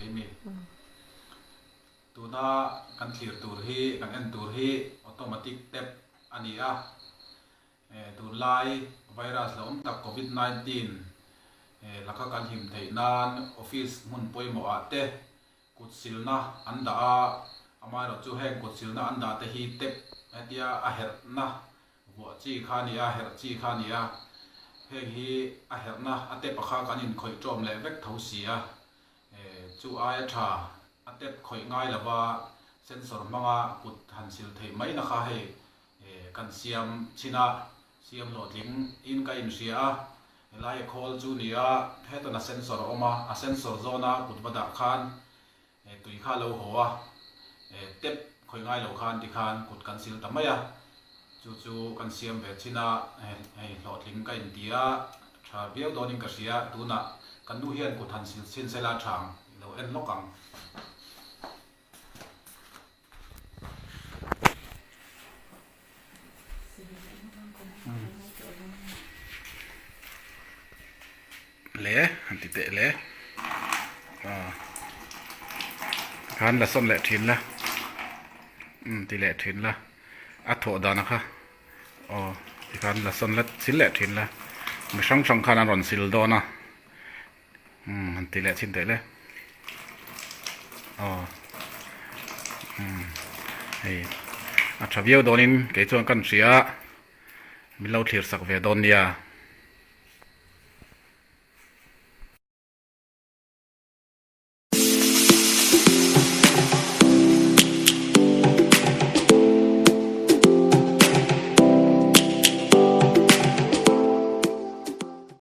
Keimi, tuna kan thlir tur hi, kan en tur hi automatic tap a ni a. Tunlai virus la awm tak covid 19 laka kan him theih nan office hmun pawimawh ah te kut silna an dah a, amaherawh chu heng kut silna an dah te hi tap hetia a herhna Vuah chi kha a ni a, herh chi kha a ni a, heng hi a herhna a tep a kha kan inkhawih ṭawm leh vek tho si a, chu aia ṭha a tep khawih ngai lova sensor hmanga kut han sil theih mai na kha hei kan siam chhin a, siam hlawhtling in ka inhria a, helai a khawl chu ni a, hetan a sensor a awm a, a sensor zawna kut va dah khan Tui kha lo haw a, tep khawih ngai lo khan tikhan kut kan sil ta mai a, chu chu kan siam ve chin a, hei hlawhtling ka inti a, tha viau dawnin ka hria, tunah kan nu hian kut han sil chhin sela tha ang, i lo en lawk ang. Le han ti teh le aw khan la sawn leh thin la umm ti leh thin la a thawh dan a kha aw tikhan la sawn la sil leh thin la mi hrang hrang khan an rawn sil dawn a umm han ti leh chhin teh le aw umm hei a tha viau dawnin kei chuan kan hria min lo thlir sak ve dawn nia.